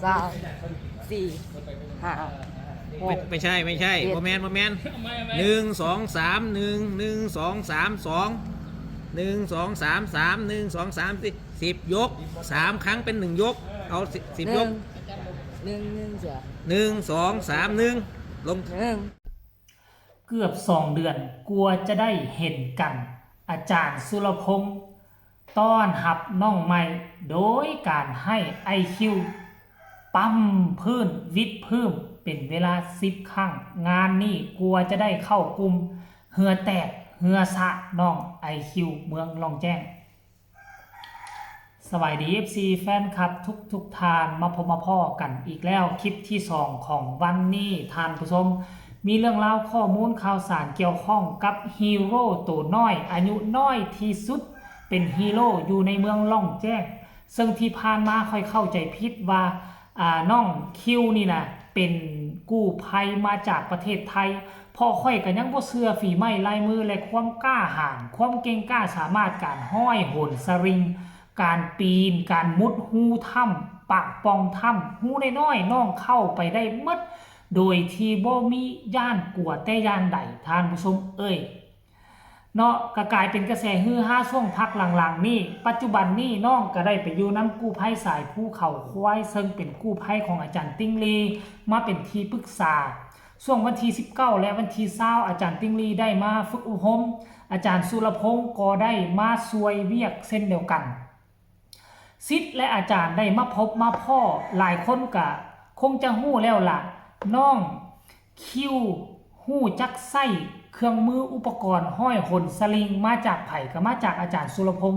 ສາມ ສີ່ ຫ້າ ຫົກ ບໍ່ແມ່ນ ບໍ່ແມ່ນ ໜຶ່ງ ສອງ ສາມ ໜຶ່ງ ໜຶ່ງ ສອງ ສາມ ສອງ ໜຶ່ງ ສອງ ສາມ ສາມ ໜຶ່ງ ສອງ ສາມ ສີ່ ສິບຍົກ ສາມຄັ້ງເປັນໜຶ່ງຍົກ ເອົາ ສິບຍົກ ໜຶ່ງ ໜຶ່ງ ໜຶ່ງ ໜຶ່ງ ສອງ ສາມ ໜຶ່ງ ລົງ ເກືອບສອງເດືອນກວ່າຈະໄດ້ເຫັນກັນ, ອາຈານສຸລະພົງຕ້ອນຮັບນ້ອງໃໝ່ໂດຍການໃຫ້ໄອຄິວປ້ຳພື້ນວິດພື້ມເປັນເວລາສິບຄັ້ງ. ງານນີ້ກວ່າຈະໄດ້ເຂົ້າກຸ່ມເຫື່ອແຕກເຫື່ອສະ ນ້ອງໄອຄິວເມືອງລ່ອງແຈ້ງ. ສະບາຍດີ ເອັຟຊີ ແຟນຄລັບທຸກໆທ່ານ, ມາພົບມາພໍ້ກັນອີກແລ້ວ ຄລິບທີສອງຂອງວັນນີ້. ທ່ານຜູ້ຊົມ ມີເລື່ອງລາວຂໍ້ມູນຂ່າວສານກ່ຽວຂ້ອງກັບຮີໂຣໂຕນ້ອຍ ອາຍຸນ້ອຍທີ່ສຸດ ເປັນຮີໂຣຢູ່ໃນເມືອງລ່ອງແຈ້ງ, ເຊິ່ງທີ່ຜ່ານມາຂ້ອຍເຂົ້າໃຈຜິດວ່າ ອາ ນ້ອງຄິວນີ້ນະ ເປັນກູ້ໄພມາຈາກປະເທດໄທ, ເພາະຂ້ອຍກໍຍັງບໍ່ເຊື່ອຝີໄມ້ລາຍມື ແລະ ຄວາມກ້າຫານ, ຄວາມເກັ່ງກ້າສາມາດ, ການຮ້ອຍໂຫນສະລິງ, ການປີນ, ການມຸດຮູຖ້ຳ, ປາກປ່ອງຖ້ຳ, ຮູນ້ອຍໆ, ນ້ອງເຂົ້າໄປໄດ້ໝົດ ໂດຍທີ່ບໍ່ມີຢ້ານກົວແຕ່ຢ່າງໃດ, ທ່ານຜູ້ຊົມເອີຍ. ເນາະ ກໍກາຍເປັນກະແສຮືຮາຊ່ວງພັກຫຼັງໆນີ້. ປັດຈຸບັນນີ້ນ້ອງກໍໄດ້ໄປຢູ່ນຳກູ້ໄພສາຍພູເຂົາຄວາຍ ເຊິ່ງເປັນກູ້ໄພຂອງອາຈານຕິ່ງລີ ມາເປັນທີ່ປຶກສາ. ຊ່ວງວັນທີສິບເກົ້າ ແລະ ວັນທີຊາວ ອາຈານຕິ່ງລີໄດ້ມາຝຶກອົບຮົມ, ອາຈານສຸລະພົງກໍໄດ້ມາຊ່ວຍວຽກເຊັ່ນດຽວກັນ. ສິດ ແລະ ອາຈານໄດ້ມາພົບມາພໍ້, ຫຼາຍຄົນກະຄົງຈະຮູ້ແລ້ວລະ, ນ້ອງຄິວຮູ້ຈັກໃຊ້ເຄື່ອງມືອຸປະກອນຮ້ອຍໂຫນສະລິງມາຈາກໃຜ? ກໍມາຈາກອາຈານສຸລະພົງ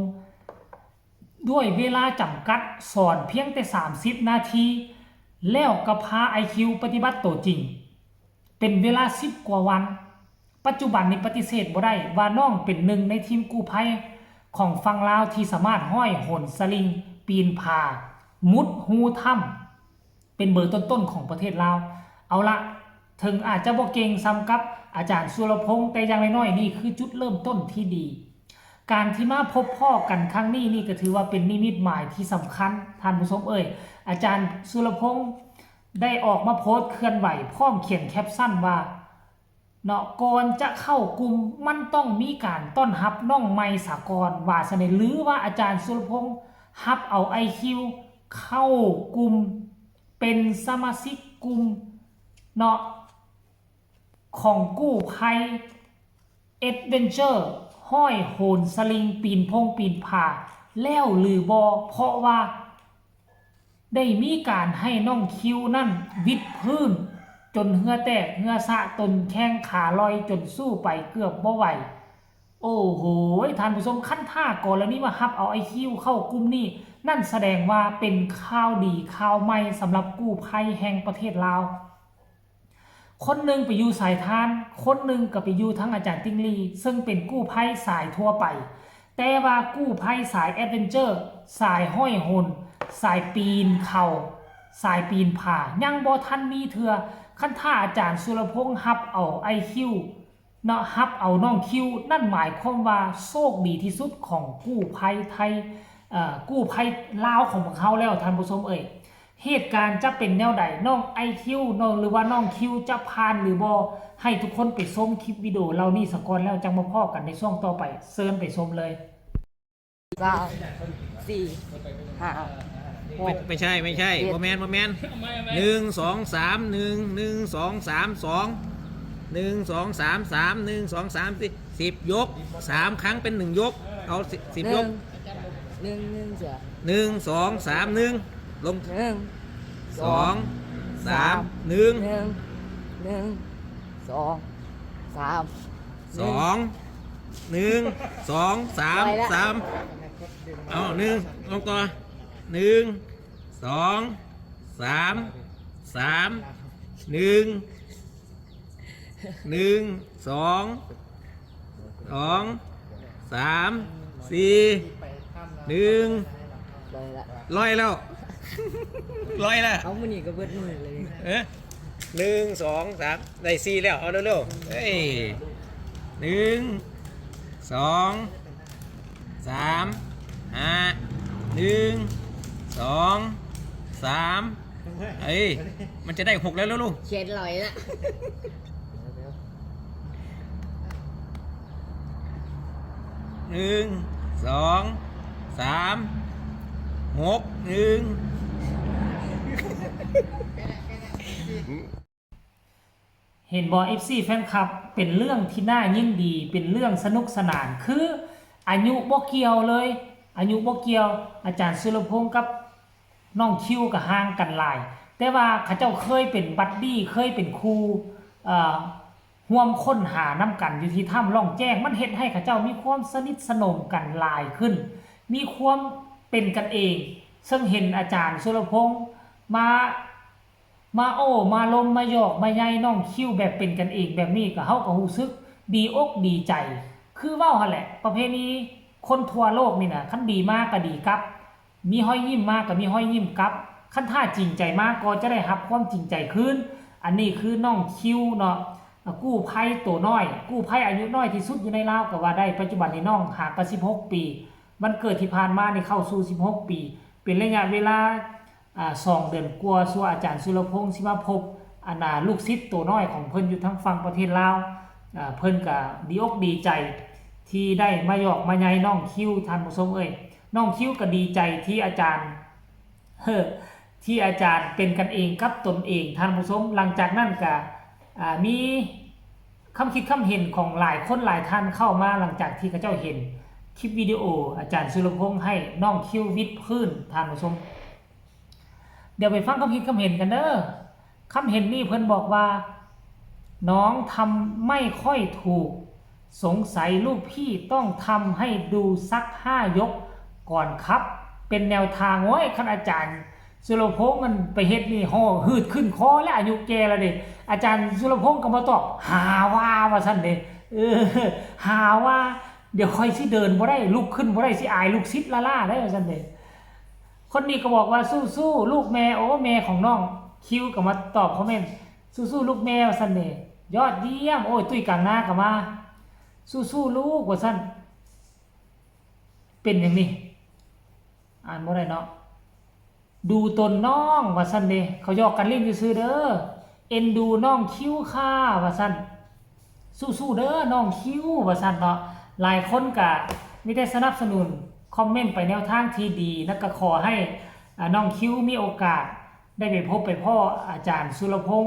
ດ້ວຍເວລາຈຳກັດ ສອນພຽງແຕ່ສາມສິບນາທີ ແລ້ວກໍພາໄອຄິວປະຕິບັດໂຕຈິງ ເປັນເວລາສິບກວ່າວັນ. ປັດຈຸບັນນີ້ປະຕິເສດບໍ່ໄດ້ວ່ານ້ອງເປັນໜຶ່ງໃນທີມກູ້ໄພຂອງຝັ່ງລາວທີ່ສາມາດຮ້ອຍໂຫນສະລິງ, ປີນຜາ, ມຸດຮູຖ້ຳ ເປັນເບີຕົ້ນໆຂອງປະເທດລາວ. ເອົາລະ, ເຖິງອາດຈະບໍ່ເກັ່ງສ່ຳກັບອາຈານສຸລະພົງ, ແຕ່ຢ່າງໜ້ອຍໆນີ້ຄືຈຸດເລີ່ມຕົ້ນທີ່ດີ. ການທີ່ມາພົບພໍ້ກັນຄັ້ງນີ້ນີ້ກໍຖືວ່າເປັນນິມິດໝາຍທີ່ສຳຄັນ, ທ່ານຜູ້ຊົມເອີຍ. ອາຈານສຸລະພົງ ໄດ້ອອກມາໂພສເຄື່ອນໄຫວ ພ້ອມຂຽນແຄບຊັນວ່າ ເນາະ ກ່ອນຈະເຂົ້າກຸ່ມ ມັນຕ້ອງມີການຕ້ອນຮັບນ້ອງໃໝ່ສາກ່ອນ ວ່າຊັ້ນເດ ຫຼືວ່າອາຈານສຸລະພົງຮັບເອົາໄອຄິວເຂົ້າກຸ່ມ ເປັນສະມາຊິກກຸ່ມ ເນາະ ຂອງກູ້ໄພ ແອັດເວັນເຈີ ຮ້ອຍໂຫນສະລິງ ປີນພົງປີນຜາແລ້ວຫຼືບໍ່ ເພາະວ່າ ໄດ້ມີການໃຫ້ນ້ອງຄິວນັ້ນວິດພື້ນຈົນເຫື່ອແຕກເຫື່ອສະ ຕົນແຂ້ງຂາລອຍຈົນສູ້ໄປເກືອບບໍ່ໄຫວ. ໂອ້ໂຫຍ ທ່ານຜູ້ຊົມ, ຄັນຖ້າກໍລະນີວ່າຮັບເອົາໄອຄິວເຂົ້າກຸ່ມນີ້, ນັ້ນສະແດງວ່າເປັນຂ່າວດີຂ່າວໃໝ່ສຳລັບກູ້ໄພແຫ່ງປະເທດລາວ. ຄົນໜຶ່ງໄປຢູ່ສາຍທານ, ຄົນໜຶ່ງກໍໄປຢູ່ທາງອາຈານຕິ່ງລີ ເຊິ່ງເປັນກູ້ໄພສາຍທົ່ວໄປ, ແຕ່ວ່າກູ້ໄພສາຍແອັດເວັນເຈີ, ສາຍຮ້ອຍໂຫນ, ສາຍປີນເຂົາ, ສາຍປີນຜາ ຍັງບໍ່ທັນມີເທື່ອ. ຄັນຖ້າອາຈານສຸລະພົງຮັບເອົາໄອຄິວ ເນາະ ຮັບເອົານ້ອງຄິວ, ນັ້ນໝາຍຄວາມວ່າໂຊກດີທີ່ສຸດຂອງກູ້ໄພໄທ, ເອີ ກູ້ໄພລາວຂອງພວກເຮົາແລ້ວ ທ່ານຜູ້ຊົມເອີຍ. ເຫດການຈະເປັນແນວໃດ, ນ້ອງໄອຄິວ ນ້ອງ ຫຼືວ່ານ້ອງຄິວຈະຜ່ານຫຼືບໍ່, ໃຫ້ທຸກຄົນໄປຊົມຄລິບວິດີໂອເຫຼົ່ານີ້ສາກ່ອນ ແລ້ວຈັ່ງມາພໍ້ກັນໃນຊ່ວງຕໍ່ໄປ. ເຊີນໄປຊົມເລີຍ. ສາມ ສີ່ ຫ້າ ຫົກ ບໍ່ແມ່ນ ບໍ່ແມ່ນ ໜຶ່ງ ສອງ ສາມ ໜຶ່ງ ໜຶ່ງ ສອງ ສາມ ສອງ ໜຶ່ງ ສອງ ສາມ ສາມ ໜຶ່ງ ສອງ ສາມ ສີ່ ສິບຍົກ ສາມຄັ້ງເປັນໜຶ່ງຍົກ ເອົາ ສິບຍົກ ໜຶ່ງ ໜຶ່ງ ໜຶ່ງ ໜຶ່ງ ສອງ ສາມ ໜຶ່ງ ລົງ ໜຶ່ງ ສອງ ສາມ ໜຶ່ງ ໜຶ່ງ ໜຶ່ງ ສອງ ສາມ ສອງ ໜຶ່ງ ສອງ ສາມ ສາມ ເອົາ ໜຶ່ງ ລົງຕໍ່ ໜຶ່ງ ສອງ ສາມ ສາມ ໜຶ່ງ ໜຶ່ງ ສອງ ສອງ ສາມ ສີ່ ໜຶ່ງ ຮ້ອຍລະ ຮ້ອຍລະ ເອົາ ມື້ນີ້ກໍເບິດມື້ເລີຍ ເອີ ໜຶ່ງ ສອງ ສາມ ໄດ້ສີ່ແລ້ວ ເອົາເລັວໆ ເອີຍ ໜຶ່ງ ສອງ ສາມ ຫ້າ ໜຶ່ງ ສອງ ສາມ ເອີຍ ມັນຈະໄດ້ຫົກແລ້ວລູກ ຂຽນລອຍລະ ໜຶ່ງ ສອງ ສາມ ຫົກ ໜຶ່ງ. ເຫັນບໍ່ ເອັຟຊີ ແຟນຄລັບ ເປັນເລື່ອງທີ່ໜ້າຍິນດີ ເປັນເລື່ອງສະໜຸກສະໜານ ຄືອາຍຸບໍ່ກ່ຽວເລີຍ ອາຍຸບໍ່ກ່ຽວ ອາຈານສຸລະພົງກັບນ້ອງຄິວກໍຫ່າງກັນຫຼາຍ ແຕ່ວ່າເຂົາເຈົ້າເຄີຍເປັນບັດດີ້ ເຄີຍເປັນຄູ່ ເອີ ຮ່ວມຄົ້ນຫານຳກັນຢູ່ທີ່ຖ້ຳລ່ອງແຈ້ງ ມັນເຮັດໃຫ້ເຂົາເຈົ້າມີຄວາມສະໜິດສະໜົມກັນຫຼາຍຂຶ້ນ ມີຄວາມເປັນກັນເອງ ເຊິ່ງເຫັນອາຈານສຸລະພົງມາ ມາໂອ້ມາລົມ ມາຫຍອກມາໃຍນ້ອງຄິວແບບເປັນກັນເອງແບບນີ້ ກໍ ເຮົາກໍຮູ້ສຶກດີອົກດີໃຈ ຄືເວົ້າຫັ້ນແຫຼະ ປະເພນີຄົນທົ່ວໂລກນີ້ນະ ຄັນດີມາກໍດີກັບ ມີຮອຍຍິ້ມມາກໍມີຮອຍຍິ້ມກັບ ຄັນຖ້າຈິງໃຈມາກໍຈະໄດ້ຮັບຄວາມຈິງໃຈຄືນ. ອັນນີ້ຄືນ້ອງຄິວເນາະ ກູ້ໄພໂຕນ້ອຍ ກູ້ໄພອາຍຸນ້ອຍທີ່ສຸດຢູ່ໃນລາວກໍວ່າໄດ້ ປັດຈຸບັນນີ້ນ້ອງຫາກໍສິບຫົກປີ ວັນເກີດທີ່ຜ່ານມານີ້ເຂົ້າສູ່ສິບຫົກປີ ເປັນໄລຍະເວລາ ອາ ສອງເດືອນກວ່າ ຊົ່ວອາຈານສຸລະພົງຊິມາພົບ ອັນນ່າ ລູກສິດໂຕນ້ອຍຂອງເພິ່ນຢູ່ທາງຝັ່ງປະເທດລາວ ອາ ເພິ່ນກະດີອົກດີໃຈທີ່ໄດ້ມາຫຍອກມາໃຍນ້ອງຄິວ ທ່ານຜູ້ຊົມເອີຍ ນ້ອງຄິວກະດີໃຈທີ່ອາຈານ ເຮີ ທີ່ອາຈານເປັນກັນເອງກັບຕົນເອງ ທ່ານຜູ້ຊົມ ຫຼັງຈາກນັ້ນກະ ອາ ມີຄຳຄິດຄຳເຫັນຂອງຫຼາຍຄົນຫຼາຍທ່ານເຂົ້າມາ ຫຼັງຈາກທີ່ເຂົາເຈົ້າເຫັນຄລິບວິດີໂອອາຈານສຸລະພົງໃຫ້ນ້ອງຄິວວິດພື້ນ ທ່ານຜູ້ຊົມ. ດຽວໄປຟັງຄຳຄິດຄຳເຫັນກັນເດີ. ຄຳເຫັນນີ້ເພິ່ນບອກວ່າ ນ້ອງທຳໄມ່ຄ່ອຍຖືກ ສົງໄສລູກພີ່ຕ້ອງທຳໃຫ້ດູສັກຫ້າຍົກກ່ອນຄັບ ເປັນແນວທາງ. ໂອ້ຍ ຄັນອາຈານສຸລະພົງມັນໄປເຮັດນີ້ ຫໍ່ ຫືດຂຶ້ນຄໍແລ້ວ ອາຍຸແກ່ແລ້ວເດ້. ອາຈານສຸລະພົງກໍມາຕອບ ຫາວ່າ ວ່າຊັ້ນເດ້. ເອີ ຫາວ່າ ດຽວຂ້ອຍຊິເດີນບໍ່ໄດ້ ລຸກຂຶ້ນບໍ່ໄດ້ ຊິອາຍລູກສິດລ້າໆ ໄດ້ ວ່າຊັ້ນເດ້. ຄົນນີ້ກໍບອກວ່າ ສູ້ໆ ລູກແມ່. ໂອ້ ແມ່ຂອງນ້ອງຄິວກໍມາຕອບຄອມເມັນ ສູ້ໆ ລູກແມ່ ວ່າຊັ້ນເດ້. ຍອດຢ້ຽມ. ໂອ້ຍ ຕຸ້ຍກາງນາກໍມາ ສູ້ໆ ລູກ ວ່າຊັ້ນ. ເປັນຫຍັງນີ້ ອ່ານບໍ່ໄດ້ເນາະ. ດູຕົນນ້ອງ ວ່າຊັ້ນເດ້. ເຂົາຫຍອກກັນຫຼິ້ນຊື່ໆ ເດີ. ເອັນດູນ້ອງຄິວຄ່າ ວ່າຊັ້ນ. ສູ້ໆ ເດີນ້ອງຄິວ ວ່າຊັ້ນເນາະ. ຫຼາຍຄົນກະມີແຕ່ສະໜັບສະໜູນ ຄອມເມັນໄປແນວທາງທີ່ດີ ແລ້ວກະຂໍໃຫ້ ອາ ນ້ອງຄິວມີໂອກາດໄດ້ໄປພົບໄປພໍ້ອາຈານສຸລະພົງ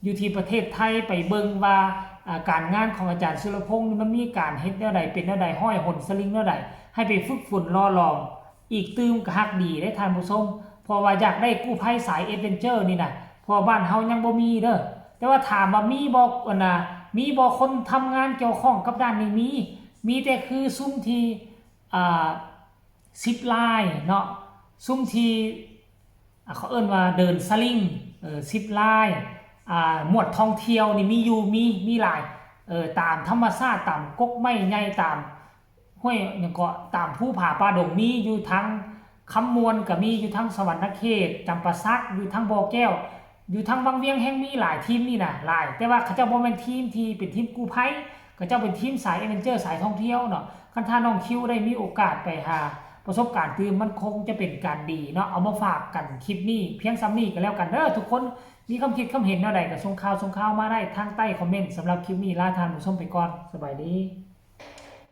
ຢູ່ທີ່ປະເທດໄທ ໄປເບິ່ງວ່າ ອາ ການງານຂອງອາຈານສຸລະພົງນີ້ມັນມີການເຮັດແນວໃດ ເປັນແນວໃດ ຮ້ອຍຫົນສະລິງແນວໃດ ໃຫ້ໄປຝຶກຝົນຫຼໍ່ຫຼອມ ອີກຕື່ມກໍຮັກດີເດ້ທ່ານຜູ້ຊົມ ເພາະວ່າຢາກໄດ້ກູ້ໄພສາຍແອັດເວັນເຈີນີ້ນະ ເພາະວ່າບ້ານເຮົາຍັງບໍ່ມີເດີ. ແຕ່ວ່າຖາມວ່າມີບໍ່ ອັນນ່າ ມີບໍ່ຄົນທຳງານກ່ຽວຂ້ອງກັບດ້ານນີ້? ມີ ມີແຕ່ຄືຊຸມທີ່ ອ່າ ຊິບລາຍເນາະ ຊຸມທີ່ ອ່າ ເຂົາເອີ້ນວ່າເດີນສະລິງ ເອີ ຊິບລາຍ ອ່າ ໝວດທ່ອງທ່ຽວນີ້ມີຢູ່ ມີ ມີຫຼາຍ ເອີ ຕາມທຳມະຊາດ ຕາມກົກໄມ້ໃຫຍ່ ຕາມ ຫ້ວຍຫຍັງເກາະ ຕາມພູຜາປ່າດົງ ມີຢູ່ທາງຄຳມ່ວນກໍມີ ຢູ່ທາງສະຫວັນນະເຂດ ຈຳປາສັກ ຢູ່ທາງບໍ່ແກ້ວ ຢູ່ທາງວັງວຽງແຮ່ງ ມີຫຼາຍ ທີມນີ້ນະຫຼາຍ ແຕ່ວ່າເຂົາເຈົ້າບໍ່ແມ່ນທີມທີ່ເປັນທີມກູ້ໄພ ເຂົາເຈົ້າເປັນທີມສາຍແອັດເວັນເຈີ ສາຍທ່ອງທ່ຽວເນາະ. ຄັນຖ້ານ້ອງຄິວໄດ້ມີໂອກາດໄປຫາປະສົບການຕື່ມ ມັນຄົງຈະເປັນການດີເນາະ. ເອົາມາຝາກກັນຄລິບນີ້ພຽງສ່ຳນີ້ກໍແລ້ວກັນເດີທຸກຄົນ ມີຄຳຄິດຄຳເຫັນແນວໃດກໍສົ່ງຂ່າວ ສົ່ງຂ່າວມາໄດ້ທາງໃຕ້ຄອມເມັນ. ສຳລັບຄລິບນີ້ລາທ່ານຜູ້ຊົມໄປກ່ອນ ສະບາຍດີ.